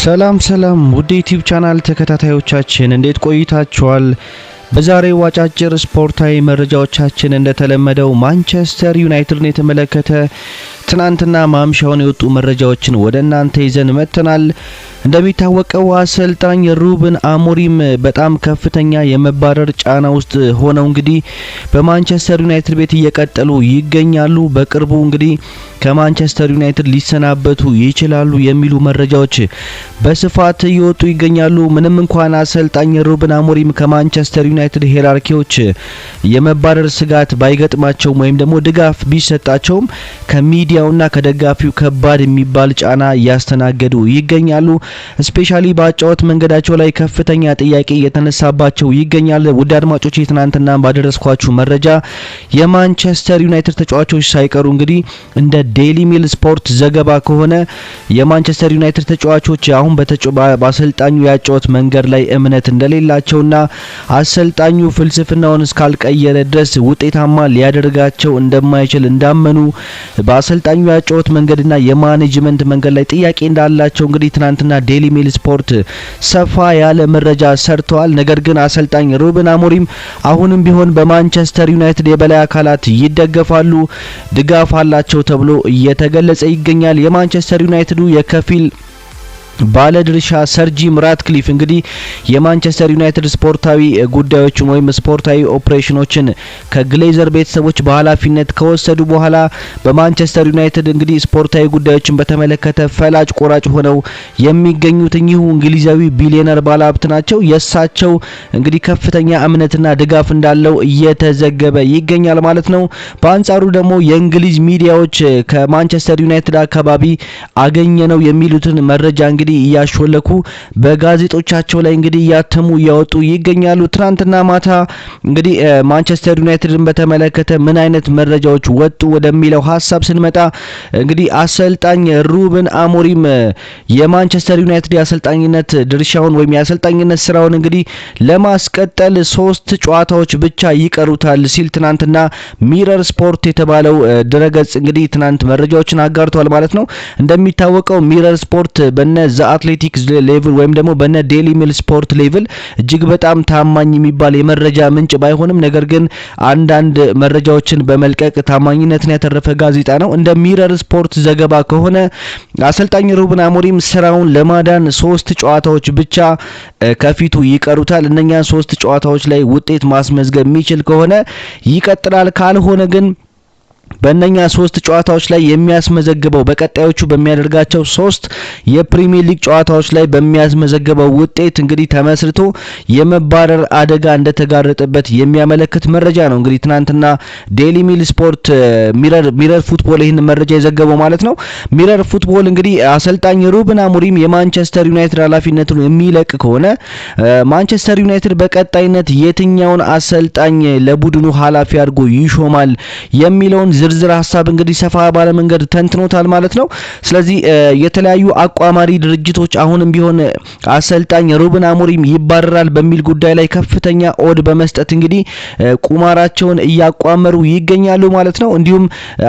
ሰላም ሰላም ውድ ዩቲዩብ ቻናል ተከታታዮቻችን፣ እንዴት ቆይታችኋል? በዛሬው አጫጭር ስፖርታዊ መረጃዎቻችን እንደተለመደው ማንቸስተር ዩናይትድን የተመለከተ ትናንትና ማምሻውን የወጡ መረጃዎችን ወደ እናንተ ይዘን መጥተናል። እንደሚታወቀው አሰልጣኝ ሩበን አሞሪም በጣም ከፍተኛ የመባረር ጫና ውስጥ ሆነው እንግዲህ በማንቸስተር ዩናይትድ ቤት እየቀጠሉ ይገኛሉ። በቅርቡ እንግዲህ ከማንቸስተር ዩናይትድ ሊሰናበቱ ይችላሉ የሚሉ መረጃዎች በስፋት እየወጡ ይገኛሉ። ምንም እንኳን አሰልጣኝ ሩበን አሞሪም ከማንቸስተር ዩናይትድ hierarchy ዎች የመባረር ስጋት ባይገጥማቸውም ወይም ደግሞ ድጋፍ ቢሰጣቸውም ከሚዲያውና ከደጋፊው ከባድ የሚባል ጫና እያስተናገዱ ይገኛሉ። Specially በአጨዋወት መንገዳቸው ላይ ከፍተኛ ጥያቄ እየተነሳባቸው ይገኛል። ውድ አድማጮች፣ ትናንትና ባደረስኳችሁ መረጃ የማንቸስተር ዩናይትድ ተጫዋቾች ሳይቀሩ፣ እንግዲህ እንደ ዴይሊ ሜል ስፖርት ዘገባ ከሆነ የማንቸስተር ዩናይትድ ተጫዋቾች አሁን በአሰልጣኙ የአጨዋወት መንገድ ላይ እምነት እንደሌላቸውና አሰልጣኙ ፍልስፍናውን እስካልቀየረ ድረስ ውጤታማ ሊያደርጋቸው እንደማይችል እንዳመኑ፣ በአሰልጣኙ የአጨዋወት መንገድና የ management መንገድ ላይ ጥያቄ እንዳላቸው እንግዲህ ትናንትና ዴይሊ ሜል ስፖርት ሰፋ ያለ መረጃ ሰርተዋል። ነገር ግን አሰልጣኝ ሩበን አሞሪም አሁንም ቢሆን በማንቸስተር ዩናይትድ የበላይ አካላት ይደገፋሉ፣ ድጋፍ አላቸው ተብሎ እየተገለጸ ይገኛል። የማንቸስተር ዩናይትዱ የከፊል ባለድርሻ ሰር ጂም ራትክሊፍ እንግዲህ የማንቸስተር ዩናይትድ ስፖርታዊ ጉዳዮችን ወይም ስፖርታዊ ኦፕሬሽኖችን ከግሌዘር ቤተሰቦች በኃላፊነት ከወሰዱ በኋላ በማንቸስተር ዩናይትድ እንግዲህ ስፖርታዊ ጉዳዮችን በተመለከተ ፈላጭ ቆራጭ ሆነው የሚገኙት እኚሁ እንግሊዛዊ ቢሊዮነር ባለሀብት ናቸው። የእሳቸው እንግዲህ ከፍተኛ እምነትና ድጋፍ እንዳለው እየተዘገበ ይገኛል ማለት ነው። በአንጻሩ ደግሞ የእንግሊዝ ሚዲያዎች ከማንቸስተር ዩናይትድ አካባቢ አገኘነው የሚሉትን መረጃ እንግዲህ እያሾለኩ በጋዜጦቻቸው ላይ እንግዲህ እያተሙ እያወጡ ይገኛሉ። ትናንትና ማታ እንግዲህ ማንቸስተር ዩናይትድን በተመለከተ ምን አይነት መረጃዎች ወጡ ወደሚለው ሀሳብ ስንመጣ እንግዲህ አሰልጣኝ ሩበን አሞሪም የማንቸስተር ዩናይትድ የአሰልጣኝነት ድርሻውን ወይም የአሰልጣኝነት ስራውን እንግዲህ ለማስቀጠል ሶስት ጨዋታዎች ብቻ ይቀሩታል ሲል ትናንትና ሚረር ስፖርት የተባለው ድረገጽ እንግዲህ ትናንት መረጃዎችን አጋርቷል ማለት ነው። እንደሚታወቀው ሚረር ስፖርት በነ ዘ አትሌቲክ level ወይም ደግሞ በነ ዴሊ ሜል ስፖርት level እጅግ በጣም ታማኝ የሚባል የመረጃ ምንጭ ባይሆንም ነገር ግን አንዳንድ መረጃዎችን በመልቀቅ ታማኝነትን ያተረፈ ጋዜጣ ነው። እንደ ሚረር ስፖርት ዘገባ ከሆነ አሰልጣኝ ሩበን አሞሪም ስራውን ለማዳን ሶስት ጨዋታዎች ብቻ ከፊቱ ይቀሩታል። እነኛን ሶስት ጨዋታዎች ላይ ውጤት ማስመዝገብ የሚችል ከሆነ ይቀጥላል፣ ካልሆነ ግን በእነኛ ሶስት ጨዋታዎች ላይ የሚያስመዘግበው፣ በቀጣዮቹ በሚያደርጋቸው ሶስት የፕሪሚየር ሊግ ጨዋታዎች ላይ በሚያስመዘግበው ውጤት እንግዲህ ተመስርቶ የመባረር አደጋ እንደተጋረጠበት የሚያመለክት መረጃ ነው። እንግዲህ ትናንትና ዴሊ ሚል ስፖርት፣ ሚረር ፉትቦል ይህን መረጃ የዘገበው ማለት ነው። ሚረር ፉትቦል እንግዲህ አሰልጣኝ ሩበን አሞሪም የማንቸስተር ዩናይትድ ኃላፊነቱን የሚለቅ ከሆነ ማንቸስተር ዩናይትድ በቀጣይነት የትኛውን አሰልጣኝ ለቡድኑ ኃላፊ አድርጎ ይሾማል የሚለውን ዝርዝር ሀሳብ እንግዲህ ሰፋ ባለ መንገድ ተንትኖታል ማለት ነው። ስለዚህ የተለያዩ አቋማሪ ድርጅቶች አሁንም ቢሆን አሰልጣኝ ሩበን አሞሪም ይባረራል በሚል ጉዳይ ላይ ከፍተኛ odd በመስጠት እንግዲህ ቁማራቸውን እያቋመሩ ይገኛሉ ማለት ነው። እንዲሁም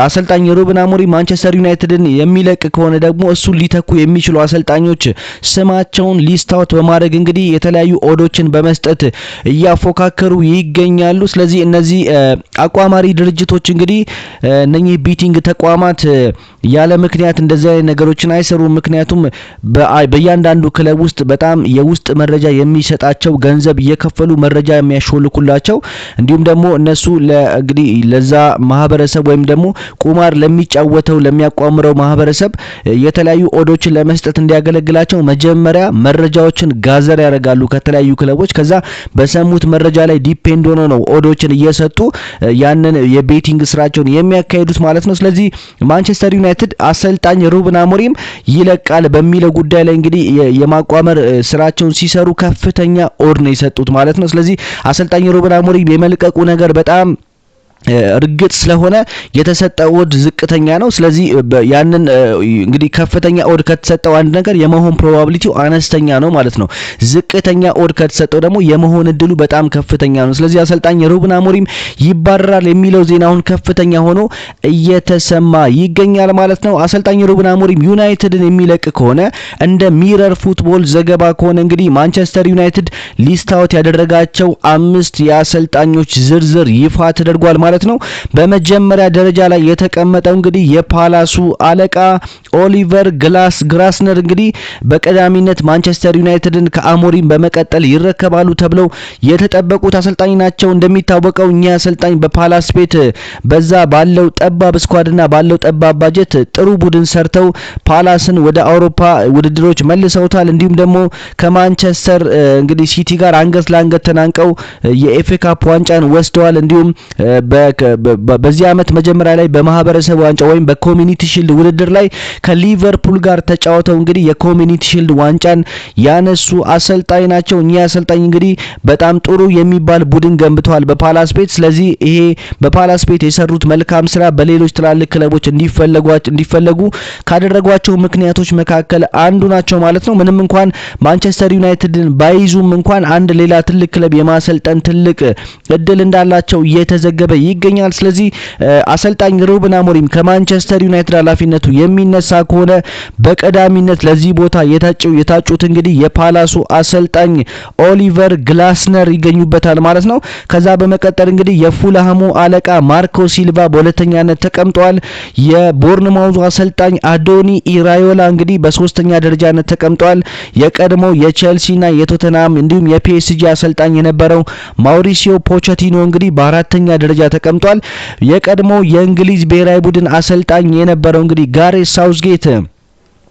አሰልጣኝ ሩበን አሞሪም ማንቸስተር ዩናይትድን የሚለቅ ከሆነ ደግሞ እሱን ሊተኩ የሚችሉ አሰልጣኞች ስማቸውን list out በማድረግ እንግዲህ የተለያዩ odd ኦችን በመስጠት እያፎካከሩ ይገኛሉ። ስለዚህ እነዚህ አቋማሪ ድርጅቶች፣ እንግዲህ እነኚህ betting ተቋማት ያለ ምክንያት እንደዚህ አይነት ነገሮችን አይሰሩም። ምክንያቱም በእያንዳንዱ ክለብ ውስጥ በጣም የውስጥ መረጃ የሚሰጣቸው፣ ገንዘብ እየከፈሉ መረጃ የሚያሾልኩላቸው፣ እንዲሁም ደግሞ እነሱ እንግዲህ ለዛ ማህበረሰብ ወይም ደግሞ ቁማር ለሚጫወተው፣ ለሚያቋምረው ማህበረሰብ የተለያዩ odd ኦችን ለመስጠት እንዲያገለግላቸው መጀመሪያ መረጃዎችን gather ያደርጋሉ ከተለያዩ ክለቦች። ከዛ በሰሙት መረጃ ላይ depend ሆኖ ነው odd ኦችን እየሰጡ ያንን የ betting ስራቸውን የሚያካሂዱት ማለት ነው። ስለዚህ ማንቸስተር ዩናይትድ አሰልጣኝ ሩበን አሞሪም ይለቃል በሚለው ጉዳይ ላይ እንግዲህ የማቋመር ስራቸውን ሲሰሩ ከፍተኛ odd ነው የሰጡት ማለት ነው። ስለዚህ አሰልጣኝ ሩበን አሞሪም የመልቀቁ ነገር በጣም እርግጥ ስለሆነ የተሰጠው odd ዝቅተኛ ነው። ስለዚህ ያንን እንግዲህ ከፍተኛ odd ከተሰጠው አንድ ነገር የመሆን probability ው አነስተኛ ነው ማለት ነው። ዝቅተኛ odd ከተሰጠው ደግሞ የመሆን እድሉ በጣም ከፍተኛ ነው። ስለዚህ አሰልጣኝ ሩበን አሞሪም ይባረራል የሚለው ዜና አሁን ከፍተኛ ሆኖ እየተሰማ ይገኛል ማለት ነው። አሰልጣኝ ሩበን አሞሪም ዩናይትድን የሚለቅ ከሆነ፣ እንደ ሚረር ፉትቦል ዘገባ ከሆነ እንግዲህ ማንቸስተር ዩናይትድ list out ያደረጋቸው አምስት የአሰልጣኞች ዝርዝር ይፋ ተደርጓል ማለት ነው። በመጀመሪያ ደረጃ ላይ የተቀመጠው እንግዲህ የፓላሱ አለቃ ኦሊቨር ግላስነር እንግዲህ በቀዳሚነት ማንቸስተር ዩናይትድን ከአሞሪም በመቀጠል ይረከባሉ ተብለው የተጠበቁት አሰልጣኝ ናቸው። እንደሚታወቀው እኚህ አሰልጣኝ በፓላስ ቤት በዛ ባለው ጠባብ squad ና ባለው ጠባብ ባጀት ጥሩ ቡድን ሰርተው ፓላስን ወደ አውሮፓ ውድድሮች መልሰውታል። እንዲሁም ደግሞ ከማንቸስተር እንግዲህ ሲቲ ጋር አንገት ለአንገት ተናንቀው የኤፍኤ ካፕ ዋንጫን ወስደዋል። እንዲሁም በዚህ አመት መጀመሪያ ላይ በማህበረሰብ ዋንጫ ወይም በኮሚኒቲ ሺልድ ውድድር ላይ ከሊቨርፑል ጋር ተጫውተው እንግዲህ የኮሚኒቲ ሺልድ ዋንጫን ያነሱ አሰልጣኝ ናቸው። እኚህ አሰልጣኝ እንግዲህ በጣም ጥሩ የሚባል ቡድን ገንብተዋል በፓላስ ቤት። ስለዚህ ይሄ በፓላስ ቤት የሰሩት መልካም ስራ በሌሎች ትላልቅ ክለቦች እንዲፈለጉ ካደረጓቸው ምክንያቶች መካከል አንዱ ናቸው ማለት ነው። ምንም እንኳን ማንቸስተር ዩናይትድን ባይዙም እንኳን አንድ ሌላ ትልቅ ክለብ የማሰልጠን ትልቅ እድል እንዳላቸው እየተዘገበ ይገኛል። ስለዚህ አሰልጣኝ ሩበን አሞሪም ከማንቸስተር ዩናይትድ ኃላፊነቱ የሚነሳ ከሆነ በቀዳሚነት ለዚህ ቦታ የታጩት እንግዲህ የፓላሱ አሰልጣኝ ኦሊቨር ግላስነር ይገኙበታል ማለት ነው። ከዛ በመቀጠል እንግዲህ የፉልሃሙ አለቃ ማርኮ ሲልቫ በሁለተኛነት ተቀምጠዋል። የቦርንማውዙ አሰልጣኝ አዶኒ ኢራዮላ እንግዲህ በሶስተኛ ደረጃነት ተቀምጠዋል። የቀድሞው የቼልሲና የቶተንሃም እንዲሁም የፒኤስጂ አሰልጣኝ የነበረው ማውሪሲዮ ፖቸቲኖ እንግዲህ በአራተኛ ደረጃ ተቀምጧል። የቀድሞ የእንግሊዝ ብሔራዊ ቡድን አሰልጣኝ የነበረው እንግዲህ ጋሬት ሳውዝጌት፣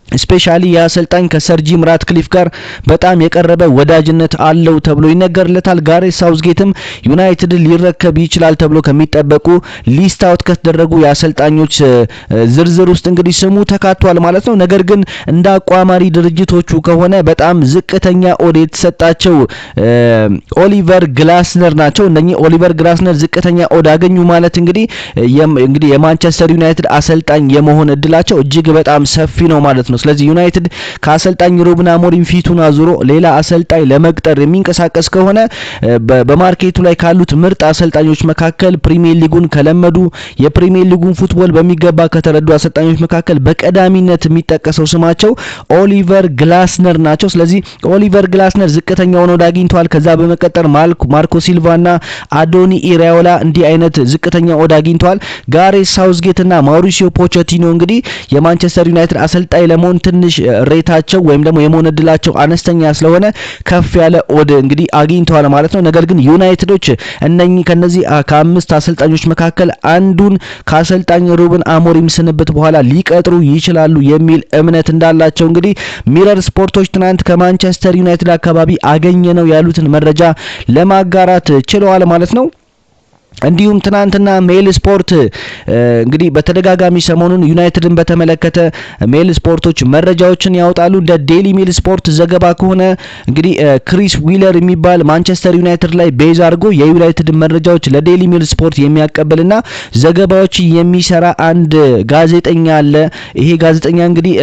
specially የአሰልጣኝ ከሰር ጂም ራትክሊፍ ጋር በጣም የቀረበ ወዳጅነት አለው ተብሎ ይነገርለታል። ጋሬት ሳውዝጌትም ዩናይትድን ሊረከብ ይችላል ተብሎ ከሚጠበቁ list out ከተደረጉ የአሰልጣኞች ዝርዝር ውስጥ እንግዲህ ስሙ ተካቷል ማለት ነው። ነገር ግን እንደ አቋማሪ ድርጅቶቹ ከሆነ በጣም ዝቅተኛ odd የተሰጣቸው ኦሊቨር ግላስነር ናቸው። እነኚህ ኦሊቨር ግላስነር ዝቅተኛ odd አገኙ ማለት እንግዲህ የማንቸስተር ዩናይትድ አሰልጣኝ የመሆን እድላቸው እጅግ በጣም ሰፊ ነው ማለት ነው። ስለዚህ ዩናይትድ ከአሰልጣኝ ሩበን አሞሪም ፊቱን አዙሮ ሌላ አሰልጣኝ ለመቅጠር የሚንቀሳቀስ ከሆነ በ market ኡ ላይ ካሉት ምርጥ አሰልጣኞች መካከል፣ ፕሪሚየር ሊጉን ከለመዱ፣ የፕሪሚየር ሊጉን football በሚገባ ከተረዱ አሰልጣኞች መካከል በቀዳሚነት የሚጠቀሰው ስማቸው ኦሊቨር ግላስነር ናቸው። ስለዚህ ኦሊቨር ግላስነር ዝቅተኛውን odd አግኝተዋል። ከዛ በመቀጠል ማርኮ ሲልቫና አዶኒ ኢራዮላ እንዲህ አይነት ዝቅተኛ odd አግኝተዋል። ጋሬት ሳውዝጌትና ማውሪሲዮ ፖቸቲኖ እንግዲህ የማንቸስተር ዩናይትድ አሰልጣኝ ለመሆን ትንሽ rate ኣቸው ወይም ደግሞ የመሆን እድላቸው አነስተኛ ስለሆነ ከፍ ያለ odd እንግዲህ አግኝተዋል ማለት ነው። ነገር ግን ዩናይትዶች እነኚህ ከነዚህ ከአምስት አሰልጣኞች መካከል አንዱን ከአሰልጣኝ ሩበን አሞሪም ስንብት በኋላ ሊቀጥሩ ይችላሉ የሚል እምነት እንዳላቸው እንግዲህ ሚረር ስፖርቶች ትናንት ከማንቸስተር ዩናይትድ አካባቢ አገኘነው ያሉትን መረጃ ለማጋራት ችለዋል ማለት ነው። እንዲሁም ትናንትና ሜል ስፖርት እንግዲህ በተደጋጋሚ ሰሞኑን ዩናይትድን በተመለከተ ሜል ስፖርቶች መረጃዎችን ያወጣሉ። እንደ ዴሊ ሜል ስፖርት ዘገባ ከሆነ እንግዲህ ክሪስ ዊለር የሚባል ማንቸስተር ዩናይትድ ላይ base አድርጎ የዩናይትድ መረጃዎች ለዴሊ ሜል ስፖርት የሚያቀብልና ዘገባዎች የሚሰራ አንድ ጋዜጠኛ አለ። ይሄ ጋዜጠኛ እንግዲህ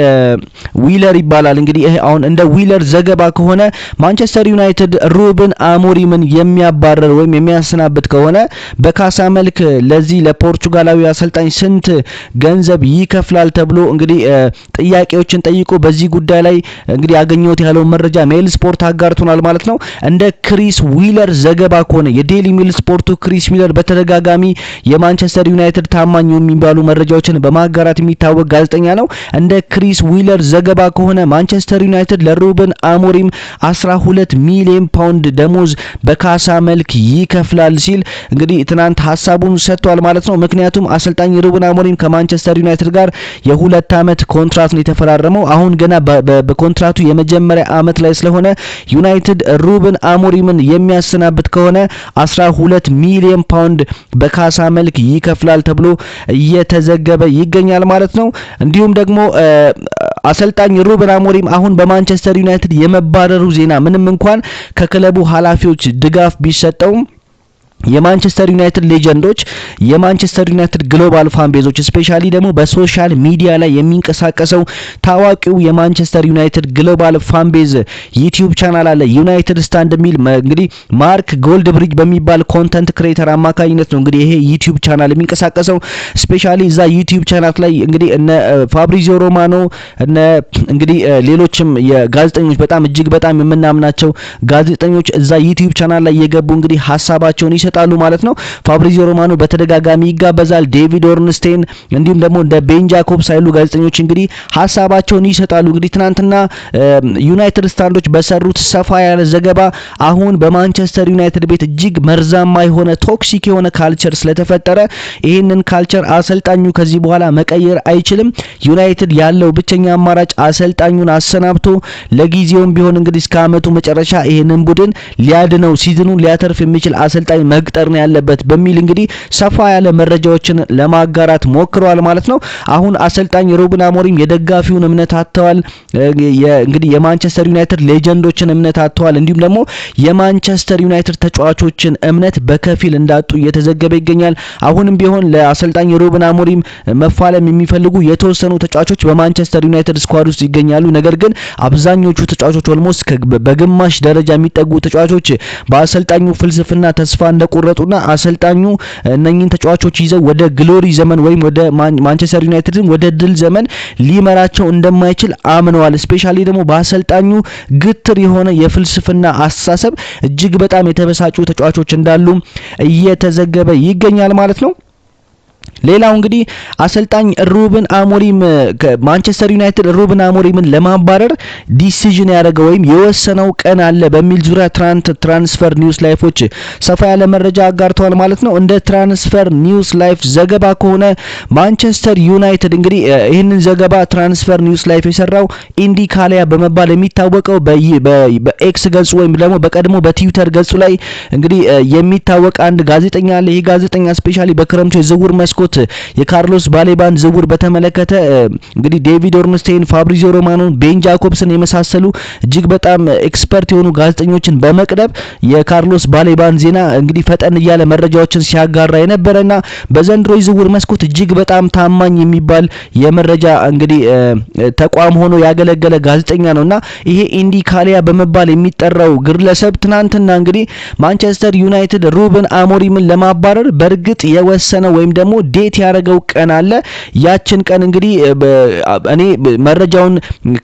ዊለር ይባላል። እንግዲህ ይሄ አሁን እንደ ዊለር ዘገባ ከሆነ ማንቸስተር ዩናይትድ ሩበን አሞሪምን የሚያባረር ወይም የሚያሰናብት ከሆነ በካሳ መልክ ለዚህ ለፖርቹጋላዊ አሰልጣኝ ስንት ገንዘብ ይከፍላል ተብሎ እንግዲህ ጥያቄዎችን ጠይቆ በዚህ ጉዳይ ላይ እንግዲህ ያገኘሁት ያለውን መረጃ ሜል ስፖርት አጋርቶናል ማለት ነው። እንደ ክሪስ ዊለር ዘገባ ከሆነ፣ የዴሊ ሜል ስፖርቱ ክሪስ ዊለር በተደጋጋሚ የማንቸስተር ዩናይትድ ታማኝ የሚባሉ መረጃዎችን በማጋራት የሚታወቅ ጋዜጠኛ ነው። እንደ ክሪስ ዊለር ዘገባ ከሆነ ማንቸስተር ዩናይትድ ለሩበን አሞሪም 12 ሚሊዮን ፓውንድ ደሞዝ በካሳ መልክ ይከፍላል ሲል እንግዲህ ትናንት ሀሳቡን ሰጥቷል ማለት ነው። ምክንያቱም አሰልጣኝ ሩበን አሞሪም ከማንቸስተር ዩናይትድ ጋር የ2 አመት ኮንትራት ነው የተፈራረመው። አሁን ገና በኮንትራቱ የመጀመሪያ አመት ላይ ስለሆነ ዩናይትድ ሩበን አሞሪምን የሚያሰናብት ከሆነ 12 ሚሊዮን ፓውንድ በካሳ መልክ ይከፍላል ተብሎ እየተዘገበ ይገኛል ማለት ነው። እንዲሁም ደግሞ አሰልጣኝ ሩበን አሞሪም አሁን በማንቸስተር ዩናይትድ የመባረሩ ዜና ምንም እንኳን ከክለቡ ኃላፊዎች ድጋፍ ቢሰጠውም የማንቸስተር ዩናይትድ legend ኦች፣ የማንቸስተር ዩናይትድ global fan base ኦች፣ specially ደግሞ በ social media ላይ የሚንቀሳቀሰው ታዋቂው የማንቸስተር ዩናይትድ global fan base ዩቲዩብ ቻናል አለ፣ United Stand የሚል። እንግዲህ ማርክ ጎልድብሪጅ በሚባል content creator አማካኝነት ነው እንግዲህ ይሄ ዩቲዩብ ቻናል የሚንቀሳቀሰው። Specially እዛ ዩቲዩብ ቻናል ላይ እንግዲህ እነ ፋብሪዚዮ ሮማኖ፣ እነ እንግዲህ ሌሎችም የጋዜጠኞች፣ በጣም እጅግ በጣም የምናምናቸው ጋዜጠኞች እዛ ዩቲዩብ ቻናል ላይ እየገቡ እንግዲህ ሀሳባቸውን ይሰጣሉ ማለት ነው። ፋብሪዚዮ ሮማኖ በተደጋጋሚ ይጋበዛል። ዴቪድ ኦርንስቴን እንዲሁም ደግሞ እንደ ቤን ጃኮብስ ያሉ ጋዜጠኞች እንግዲህ ሀሳባቸውን ይሰጣሉ። እንግዲህ ትናንትና ዩናይትድ ስታንዶች በሰሩት ሰፋ ያለ ዘገባ አሁን በማንቸስተር ዩናይትድ ቤት እጅግ መርዛማ የሆነ፣ toxic የሆነ culture ስለተፈጠረ ይህንን culture አሰልጣኙ ከዚህ በኋላ መቀየር አይችልም። ዩናይትድ ያለው ብቸኛ አማራጭ አሰልጣኙን አሰናብቶ ለጊዜውም ቢሆን እንግዲህ እስከ አመቱ መጨረሻ ይህንን ቡድን ሊያድነው፣ season ኑን ሊያተርፍ የሚችል አሰልጣኝ መቅጠር ነው ያለበት በሚል እንግዲህ ሰፋ ያለ መረጃዎችን ለማጋራት ሞክረዋል ማለት ነው። አሁን አሰልጣኝ ሩበን አሞሪም የደጋፊውን እምነት አጥተዋል። እንግዲህ የማንቸስተር ዩናይትድ legend ኦችን እምነት አጥተዋል። እንዲሁም ደግሞ የማንቸስተር ዩናይትድ ተጫዋቾችን እምነት በከፊል እንዳጡ እየተዘገበ ይገኛል። አሁንም ቢሆን ለአሰልጣኝ ሩበን አሞሪም መፋለም የሚፈልጉ የተወሰኑ ተጫዋቾች በማንቸስተር ዩናይትድ squad ውስጥ ይገኛሉ። ነገር ግን አብዛኞቹ ተጫዋቾች፣ almost በግማሽ ደረጃ የሚጠጉ ተጫዋቾች በአሰልጣኙ ፍልስፍና ተስፋ እንደቆረጡና አሰልጣኙ እነኚህን ተጫዋቾች ይዘው ወደ glory ዘመን ወይም ወደ ማንቸስተር ዩናይትድን ወደ ድል ዘመን ሊመራቸው እንደማይችል አምነዋል። Specially ደግሞ በአሰልጣኙ ግትር የሆነ የፍልስፍና አስተሳሰብ እጅግ በጣም የተበሳጩ ተጫዋቾች እንዳሉ እየተዘገበ ይገኛል ማለት ነው። ሌላው እንግዲህ አሰልጣኝ ሩበን አሞሪም፣ ማንቸስተር ዩናይትድ ሩበን አሞሪምን ለማባረር decision ያደረገው ወይም የወሰነው ቀን አለ በሚል ዙሪያ ትናንት Transfer News Live ኦች ሰፋ ያለ መረጃ አጋርተዋል ማለት ነው። እንደ Transfer News Live ዘገባ ከሆነ ማንቸስተር ዩናይትድ እንግዲህ ይህንን ዘገባ Transfer News Live የሰራው ኢንዲ ካሊያ በመባል የሚታወቀው፣ በኤክስ ገጹ ወይም ደግሞ በቀድሞ በትዊተር ገጹ ላይ እንግዲህ የሚታወቅ አንድ ጋዜጠኛ አለ። ይህ ጋዜጠኛ specially በክረምቱ የዝውውር መስኮት የካርሎስ ባሌባን ዝውውር በተመለከተ እንግዲህ ዴቪድ ኦርንስቴይን፣ ፋብሪዚዮ ሮማኖ፣ ቤን ጃኮብስን የመሳሰሉ እጅግ በጣም expert የሆኑ ጋዜጠኞችን በመቅደም የካርሎስ ባሌባን ዜና እንግዲህ ፈጠን እያለ መረጃዎችን ሲያጋራ የነበረና በዘንድሮ የዝውውር መስኮት እጅግ በጣም ታማኝ የሚባል የመረጃ እንግዲህ ተቋም ሆኖ ያገለገለ ጋዜጠኛ ነውና ይሄ ኢንዲ ካሊያ በመባል የሚጠራው ግለሰብ ትናንትና እንግዲህ ማንቸስተር ዩናይትድ ሩበን አሞሪምን ለማባረር በእርግጥ የወሰነው ወይም ደግሞ date ያደረገው ቀን አለ። ያችን ቀን እንግዲህ እኔ መረጃውን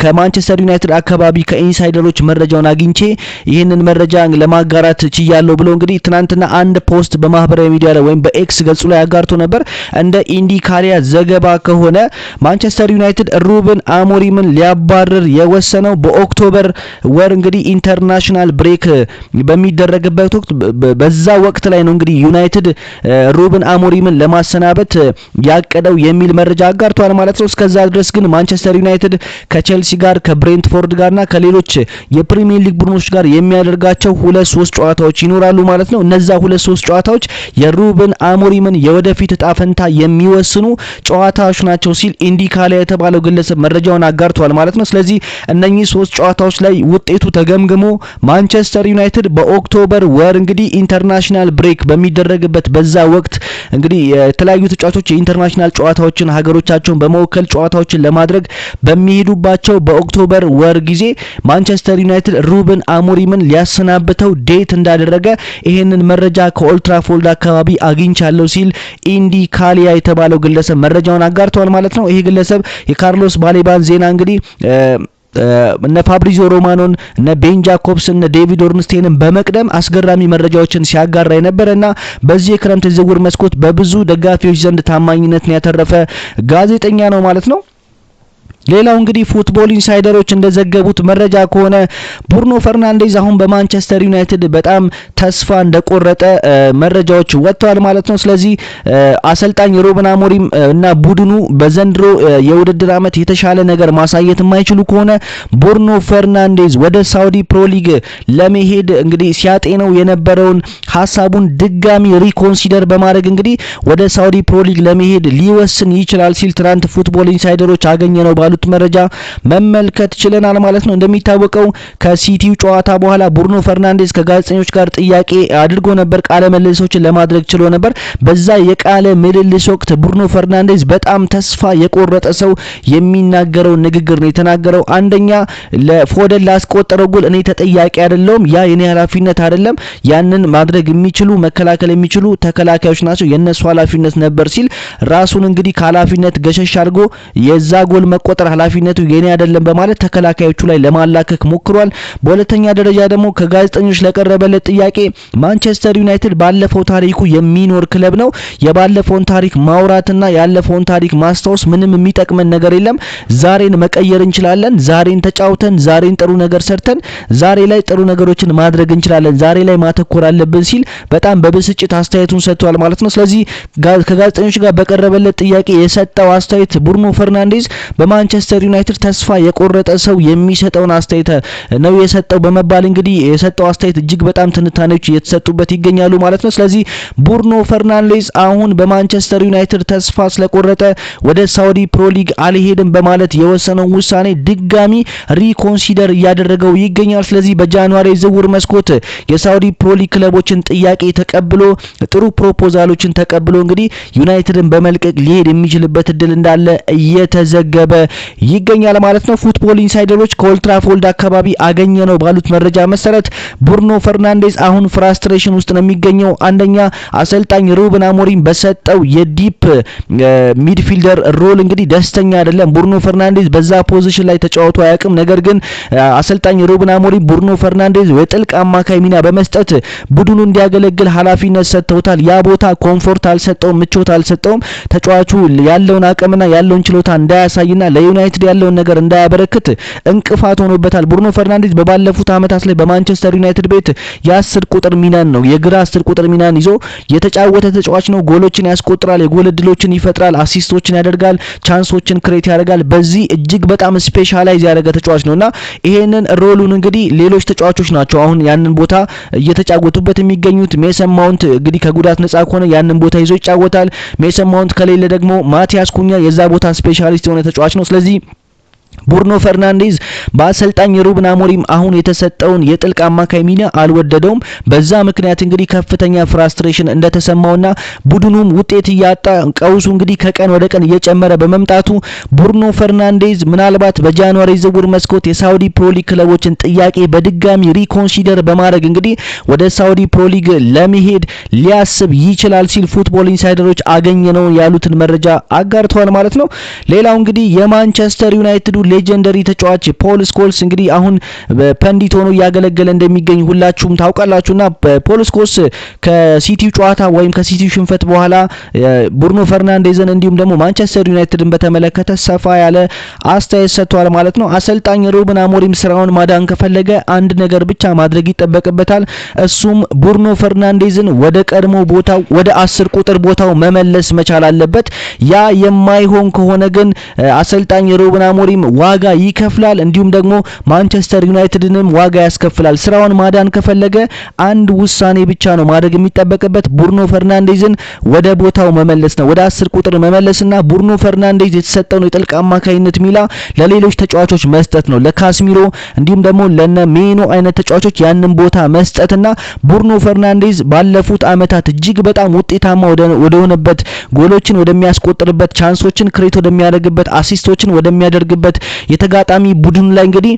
ከማንቸስተር ዩናይትድ አካባቢ ከ insider ኦች መረጃውን አግኝቼ ይህንን መረጃ ለማጋራት ችያለሁ ብሎ እንግዲህ ትናንትና አንድ post በማህበራዊ ሚዲያ ላይ ወይም በኤክስ ገጹ ላይ አጋርቶ ነበር። እንደ ኢንዲ ካሊያ ዘገባ ከሆነ ማንቸስተር ዩናይትድ ሩበን አሞሪምን ሊያባርር የወሰነው በ October ወር እንግዲህ international break በሚደረግበት ወቅት፣ በዛ ወቅት ላይ ነው እንግዲህ ዩናይትድ ሩበን አሞሪምን ለማሰናበት ያቀደው የሚል መረጃ አጋርቷል ማለት ነው። እስከዛ ድረስ ግን ማንቸስተር ዩናይትድ ከቼልሲ ጋር፣ ከብሬንትፎርድ ጋርና ከሌሎች የፕሪሚየር ሊግ ቡድኖች ጋር የሚያደርጋቸው ሁለት ሶስት ጨዋታዎች ይኖራሉ ማለት ነው። እነዛ ሁለት ሶስት ጨዋታዎች የሩበን አሞሪምን የወደፊት እጣ ፈንታ የሚወስኑ ጨዋታዎች ናቸው ሲል ኢንዲ ካሊያ የተባለው ግለሰብ መረጃውን አጋርቷል ማለት ነው። ስለዚህ እነኚህ ሶስት ጨዋታዎች ላይ ውጤቱ ተገምግሞ ማንቸስተር ዩናይትድ በ October ወር እንግዲህ international break በሚደረግበት በዛ ወቅት እንግዲህ የተለያዩ ተጫዋቾች የ international ጨዋታዎችን ሀገሮቻቸውን በመወከል ጨዋታዎችን ለማድረግ በሚሄዱባቸው በ October ወር ጊዜ ማንቸስተር ዩናይትድ ሩበን አሞሪምን ሊያሰናብተው date እንዳደረገ ይሄንን መረጃ ከኦልድትራፎርድ አካባቢ አግኝቻለሁ ሲል ኢንዲ ካሊያ የተባለው ግለሰብ መረጃውን አጋርተዋል ማለት ነው። ይሄ ግለሰብ የካርሎስ ባሌባን ዜና እንግዲህ እነ ፋብሪዚዮ ሮማኖን፣ እነ ቤን ጃኮብስን፣ እነ ዴቪድ ኦርንስቴንን በመቅደም አስገራሚ መረጃዎችን ሲያጋራ የነበረና በዚህ የክረምት የዝውውር መስኮት በብዙ ደጋፊዎች ዘንድ ታማኝነትን ያተረፈ ጋዜጠኛ ነው ማለት ነው። ሌላው እንግዲህ Football Insider ኦች እንደዘገቡት መረጃ ከሆነ ብሩኖ ፈርናንዴዝ አሁን በማንቸስተር ዩናይትድ በጣም ተስፋ እንደቆረጠ መረጃዎች ወጥተዋል ማለት ነው። ስለዚህ አሰልጣኝ ሩበን አሞሪም እና ቡድኑ በዘንድሮ የውድድር ዓመት የተሻለ ነገር ማሳየት የማይችሉ ከሆነ ብሩኖ ፈርናንዴዝ ወደ ሳውዲ ፕሮ ሊግ ለመሄድ እንግዲህ ሲያጤነው የነበረውን ሀሳቡን ድጋሚ reconsider በማድረግ እንግዲህ ወደ ሳውዲ ፕሮ ሊግ ለመሄድ ሊወስን ይችላል ሲል ትናንት Football Insider ኦች አገኘነው ባሉት ያሉት መረጃ መመልከት ችለናል ማለት ነው። እንደሚታወቀው ከሲቲው ጨዋታ በኋላ ቡርኖ ፈርናንዴዝ ከጋዜጠኞች ጋር ጥያቄ አድርጎ ነበር፣ ቃለ ምልልሶችን ለማድረግ ችሎ ነበር። በዛ የቃለ ምልልስ ወቅት ቡርኖ ፈርናንዴዝ በጣም ተስፋ የቆረጠ ሰው የሚናገረው ንግግር ነው የተናገረው። አንደኛ ለፎደን ላስቆጠረው ጎል እኔ ተጠያቂ አይደለሁም፣ ያ የኔ ኃላፊነት አይደለም። ያንን ማድረግ የሚችሉ መከላከል የሚችሉ ተከላካዮች ናቸው፣ የነሱ ኃላፊነት ነበር ሲል ራሱን እንግዲህ ከኃላፊነት ገሸሽ አድርጎ የዛ ጎል መቆጠር ኃላፊነቱ የኔ አይደለም በማለት ተከላካዮቹ ላይ ለማላከክ ሞክሯል። በሁለተኛ ደረጃ ደግሞ ከጋዜጠኞች ለቀረበለት ጥያቄ ማንቸስተር ዩናይትድ ባለፈው ታሪኩ የሚኖር ክለብ ነው። የባለፈውን ታሪክ ማውራትና ያለፈውን ታሪክ ማስታወስ ምንም የሚጠቅመን ነገር የለም። ዛሬን መቀየር እንችላለን። ዛሬን ተጫውተን ዛሬን ጥሩ ነገር ሰርተን ዛሬ ላይ ጥሩ ነገሮችን ማድረግ እንችላለን። ዛሬ ላይ ማተኮር አለብን ሲል በጣም በብስጭት አስተያየቱን ሰጥቷል ማለት ነው። ስለዚህ ከጋዜጠኞች ጋር በቀረበለት ጥያቄ የሰጠው አስተያየት ቡርኖ ፈርናንዴዝ በማንቸስተር ዩናይትድ ተስፋ የቆረጠ ሰው የሚሰጠውን አስተያየት ነው የሰጠው በመባል እንግዲህ የሰጠው አስተያየት እጅግ በጣም ትንታኔዎች እየተሰጡበት ይገኛሉ ማለት ነው። ስለዚህ ቡርኖ ፈርናንዴዝ አሁን በማንቸስተር ዩናይትድ ተስፋ ስለቆረጠ ወደ ሳውዲ ፕሮ ሊግ አልሄድም በማለት የወሰነውን ውሳኔ ድጋሚ reconsider እያደረገው ይገኛል። ስለዚህ በ January ዝውውር መስኮት የሳውዲ ፕሮ ሊግ ክለቦችን ጥያቄ ተቀብሎ ጥሩ proposal ኦችን ተቀብሎ እንግዲህ ዩናይትድን በመልቀቅ ሊሄድ የሚችልበት እድል እንዳለ እየተዘገበ ይገኛል ማለት ነው። ፉትቦል ኢንሳይደሮች ከኦልትራፎርድ አካባቢ አገኘነው ባሉት መረጃ መሰረት ቡርኖ ፈርናንዴዝ አሁን frustration ውስጥ ነው የሚገኘው። አንደኛ አሰልጣኝ ሩበን አሞሪም በሰጠው የ deep midfielder role እንግዲህ ደስተኛ አይደለም። ቡርኖ ፈርናንዴዝ በዛ position ላይ ተጫውቶ አያውቅም። ነገር ግን አሰልጣኝ ሩበን አሞሪም ቡርኖ ፈርናንዴዝ የጥልቅ አማካይ ሚና በመስጠት ቡድኑ እንዲያገለግል ኃላፊነት ሰጥተውታል። ያ ቦታ comfort አልሰጠውም፣ ምቾት አልሰጠውም። ተጫዋቹ ያለውን አቅምና ያለውን ችሎታ እንዳያሳይና ለዩናይትድ ያለውን ነገር እንዳያበረክት እንቅፋት ሆኖበታል። ቡርኖ ፈርናንዴዝ በባለፉት ዓመታት ላይ በማንቸስተር ዩናይትድ ቤት የ10 ቁጥር ሚናን ነው የግራ 10 ቁጥር ሚናን ይዞ የተጫወተ ተጫዋች ነው። ጎሎችን ያስቆጥራል፣ የጎል እድሎችን ይፈጥራል፣ assist ኦችን ያደርጋል፣ chance ኦችን create ያደርጋል። በዚህ እጅግ በጣም specialize ያደረገ ተጫዋች ነውና ይሄንን role ኡን እንግዲህ ሌሎች ተጫዋቾች ናቸው አሁን ያንን ቦታ እየተጫወቱበት የሚገኙት። ሜሰን ማውንት እንግዲህ ከጉዳት ነጻ ከሆነ ያንን ቦታ ይዞ ይጫወታል። ሜሰን ማውንት ከሌለ ደግሞ ማቲያስ ኩኛ የዛ ቦታ specialist የሆነ ተጫዋች ነው። ስለዚህ ቡርኖ ፈርናንዴዝ በአሰልጣኝ ሩበን አሞሪም አሁን የተሰጠውን የጥልቅ አማካይ ሚና አልወደደውም። በዛ ምክንያት እንግዲህ ከፍተኛ frustration እንደተሰማውና ቡድኑም ውጤት እያጣ ቀውሱ እንግዲህ ከቀን ወደ ቀን እየጨመረ በመምጣቱ ቡርኖ ፈርናንዴዝ ምናልባት በ January ዝውውር መስኮት የሳውዲ ፕሮሊግ ክለቦችን ጥያቄ በድጋሚ reconsider በማድረግ እንግዲህ ወደ ሳውዲ ፕሮሊግ ለመሄድ ሊያስብ ይችላል ሲል ፉትቦል ኢንሳይደሮች አገኘነው ያሉትን መረጃ አጋርተዋል ማለት ነው። ሌላው እንግዲህ የማንቸስተር ዩናይትዱ legendary ተጫዋች ፖል ስኮልስ እንግዲህ አሁን pundit ሆኖ እያገለገለ እንደሚገኝ ሁላችሁም ታውቃላችሁና ፖል ስኮልስ ከሲቲው ጨዋታ ወይም ከሲቲው ሽንፈት በኋላ ቡርኖ ፈርናንዴዝን እንዲሁም ደግሞ ማንቸስተር ዩናይትድን በተመለከተ ሰፋ ያለ አስተያየት ሰጥቷል ማለት ነው። አሰልጣኝ ሩበን አሞሪም ስራውን ማዳን ከፈለገ አንድ ነገር ብቻ ማድረግ ይጠበቅበታል። እሱም ቡርኖ ፈርናንዴዝን ወደ ቀድሞ ቦታው ወደ 10 ቁጥር ቦታው መመለስ መቻል አለበት። ያ የማይሆን ከሆነ ግን አሰልጣኝ ሩበን አሞሪም ዋጋ ይከፍላል፣ እንዲሁም ደግሞ ማንቸስተር ዩናይትድንም ዋጋ ያስከፍላል። ስራውን ማዳን ከፈለገ አንድ ውሳኔ ብቻ ነው ማድረግ የሚጠበቅበት፣ ቡርኖ ፈርናንዴዝን ወደ ቦታው መመለስ ነው። ወደ 10 ቁጥር መመለስና ቡርኖ ፈርናንዴዝ የተሰጠውን የጥልቅ አማካይነት ሚና ለሌሎች ተጫዋቾች መስጠት ነው። ለካስሚሮ እንዲሁም ደግሞ ለነ ሜኖ አይነት ተጫዋቾች ያንን ቦታ መስጠትና ቡርኖ ፈርናንዴዝ ባለፉት አመታት እጅግ በጣም ውጤታማ ወደሆነበት ጎሎችን ወደሚያስቆጥርበት፣ chance ኦችን create ወደሚያደርግበት፣ assist ኦችን ወደሚያደርግበት የተጋጣሚ ቡድን ላይ እንግዲህ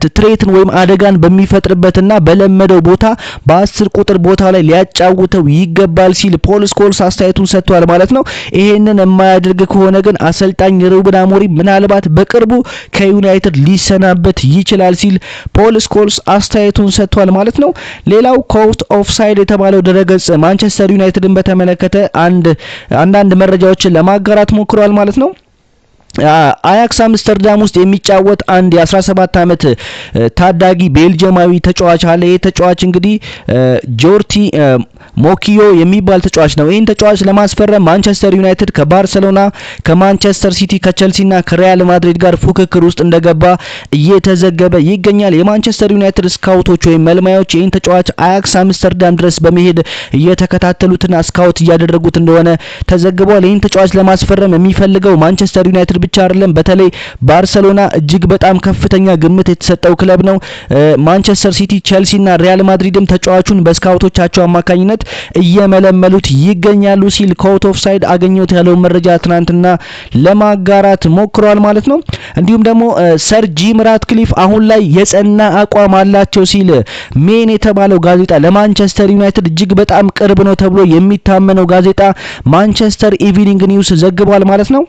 threat ን ወይም አደጋን በሚፈጥርበትና በለመደው ቦታ በ10 ቁጥር ቦታ ላይ ሊያጫውተው ይገባል ሲል ፖል ስኮልስ አስተያየቱን ሰጥቷል ማለት ነው። ይሄንን የማያደርግ ከሆነ ግን አሰልጣኝ ሩበን አሞሪም ምናልባት በቅርቡ ከዩናይትድ ሊሰናበት ይችላል ሲል ፖል ስኮልስ አስተያየቱን ሰጥቷል ማለት ነው። ሌላው ኮውት ኦፍሳይድ የተባለው ድረገጽ ማንቸስተር ዩናይትድን በተመለከተ አንዳንድ መረጃዎችን ለማጋራት ሞክሯል ማለት ነው። አያክስ አምስተርዳም ውስጥ የሚጫወት አንድ የ17 ዓመት ታዳጊ ቤልጅየማዊ ተጫዋች አለ። ይህ ተጫዋች እንግዲህ ጆርቲ ሞኪዮ የሚባል ተጫዋች ነው። ይህን ተጫዋች ለማስፈረም ማንቸስተር ዩናይትድ ከባርሰሎና፣ ከማንቸስተር ሲቲ፣ ከቸልሲና ከሪያል ማድሪድ ጋር ፉክክር ውስጥ እንደገባ እየተዘገበ ይገኛል። የማንቸስተር ዩናይትድ ስካውቶች ወይም መልማዮች ይህን ተጫዋች አያክስ አምስተርዳም ድረስ በመሄድ እየተከታተሉትና ስካውት እያደረጉት እንደሆነ ተዘግቧል። ይህን ተጫዋች ለማስፈረም የሚፈልገው ማንቸስተር ዩናይትድ ብቻ አይደለም፣ በተለይ ባርሰሎና እጅግ በጣም ከፍተኛ ግምት የተሰጠው ክለብ ነው። ማንቸስተር ሲቲ፣ ቸልሲና ሪያል ማድሪድም ተጫዋቹን በስካውቶቻቸው አማካኝነት እየመለመሉት ይገኛሉ ሲል ኮት ኦፍ ሳይድ አገኘሁት ያለውን መረጃ ትናንትና ለማጋራት ሞክሯል ማለት ነው። እንዲሁም ደግሞ ሰር ጂም ራትክሊፍ አሁን ላይ የጸና አቋም አላቸው ሲል ሜን የተባለው ጋዜጣ፣ ለማንቸስተር ዩናይትድ እጅግ በጣም ቅርብ ነው ተብሎ የሚታመነው ጋዜጣ ማንቸስተር ኢቪኒንግ ኒውስ ዘግቧል ማለት ነው።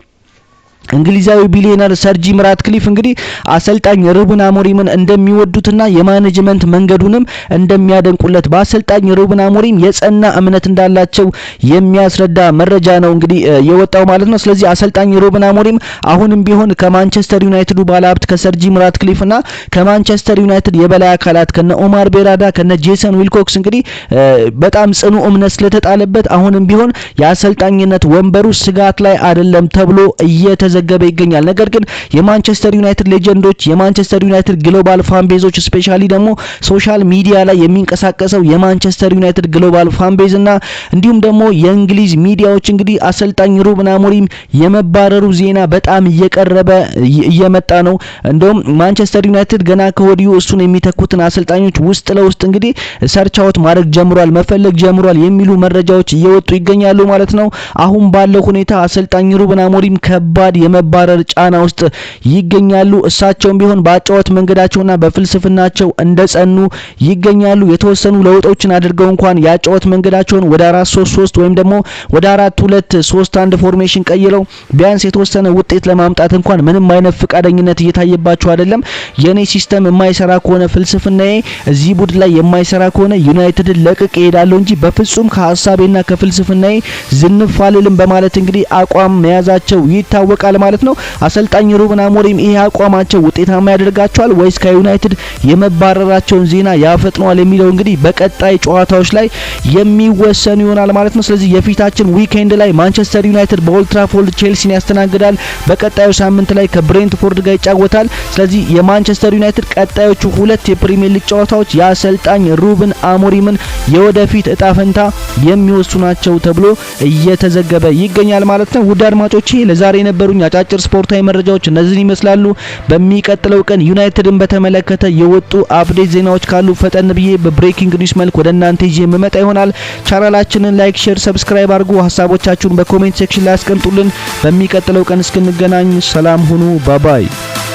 እንግሊዛዊ ቢሊዮነር ሰር ጂም ራትክሊፍ እንግዲህ አሰልጣኝ ሩበን አሞሪምን እንደሚወዱትና የ management መንገዱንም እንደሚያደንቁለት፣ በአሰልጣኝ ሩበን አሞሪም የጸና እምነት እንዳላቸው የሚያስረዳ መረጃ ነው እንግዲህ የወጣው ማለት ነው። ስለዚህ አሰልጣኝ ሩበን አሞሪም አሁንም ቢሆን ከማንቸስተር ዩናይትዱ ባለሀብት ከሰር ጂም ራትክሊፍ እና ከማንቸስተር ዩናይትድ የበላይ አካላት ከነ ኦማር ቤራዳ፣ ከነ ጄሰን ዊልኮክስ እንግዲህ በጣም ጽኑ እምነት ስለተጣለበት አሁንም ቢሆን የአሰልጣኝነት ወንበሩ ስጋት ላይ አይደለም ተብሎ እየተዘገበ ይገኛል። ነገር ግን የማንቸስተር ዩናይትድ legend ኦች፣ የማንቸስተር ዩናይትድ global fan base ኦች፣ specially ደግሞ social media ላይ የሚንቀሳቀሰው የማንቸስተር ዩናይትድ global fan base እና እንዲሁም ደግሞ የእንግሊዝ ሚዲያዎች እንግዲህ አሰልጣኝ ሩበን አሞሪም የመባረሩ ዜና በጣም እየቀረበ እየመጣ ነው። እንደውም ማንቸስተር ዩናይትድ ገና ከወዲሁ እሱን የሚተኩትን አሰልጣኞች ውስጥ ለውስጥ እንግዲህ search out ማድረግ ጀምሯል፣ መፈለግ ጀምሯል የሚሉ መረጃዎች እየወጡ ይገኛሉ ማለት ነው። አሁን ባለው ሁኔታ አሰልጣኝ ሩበን አሞሪም ከባድ የመባረር ጫና ውስጥ ይገኛሉ። እሳቸውም ቢሆን በአጨዋወት መንገዳቸውና በፍልስፍናቸው እንደጸኑ ይገኛሉ። የተወሰኑ ለውጦችን አድርገው እንኳን የአጨዋወት መንገዳቸውን ወደ 4-3-3 ወይም ደግሞ ወደ 4-2-3-1 formation ቀይረው ቢያንስ የተወሰነ ውጤት ለማምጣት እንኳን ምንም አይነት ፈቃደኝነት እየታየባቸው አይደለም። የኔ system የማይሰራ ከሆነ፣ ፍልስፍናዬ እዚህ ቡድን ላይ የማይሰራ ከሆነ ዩናይትድን ለቅቄ እሄዳለሁ እንጂ በፍጹም ከሀሳቤና ከፍልስፍናዬ ዝንፍ አልልም በማለት እንግዲህ አቋም መያዛቸው ይታወቃል ማለት ነው። አሰልጣኝ ሩበን አሞሪም ይሄ አቋማቸው ውጤታማ ያደርጋቸዋል ወይስ ከዩናይትድ የመባረራቸውን ዜና ያፈጥነዋል የሚለው እንግዲህ በቀጣይ ጨዋታዎች ላይ የሚወሰኑ ይሆናል ማለት ነው። ስለዚህ የፊታችን weekend ላይ ማንቸስተር ዩናይትድ በኦልድትራፎርድ ቼልሲን ያስተናግዳል። በቀጣዩ ሳምንት ላይ ከብሬንትፎርድ ጋር ይጫወታል። ስለዚህ የማንቸስተር ዩናይትድ ቀጣዮቹ ሁለት የፕሪሚየር ሊግ ጨዋታዎች የአሰልጣኝ ሩበን አሞሪምን የወደፊት እጣ ፈንታ የሚወስኑ ናቸው ተብሎ እየተዘገበ ይገኛል ማለት ነው። ውድ አድማጮቼ፣ ለዛሬ የነበሩኝ አጫጭር ስፖርታዊ መረጃዎች እነዚህን ይመስላሉ። በሚቀጥለው ቀን ዩናይትድን በተመለከተ የወጡ update ዜናዎች ካሉ ፈጠን ብዬ በ breaking news መልክ ወደ እናንተ ይዤ የምመጣ ይሆናል። ቻናላችንን like፣ share፣ subscribe አድርጉ። ሀሳቦቻችሁን በ comment section ላይ አስቀምጡልን። በሚቀጥለው ቀን እስክንገናኝ ሰላም ሁኑ። Bye bye።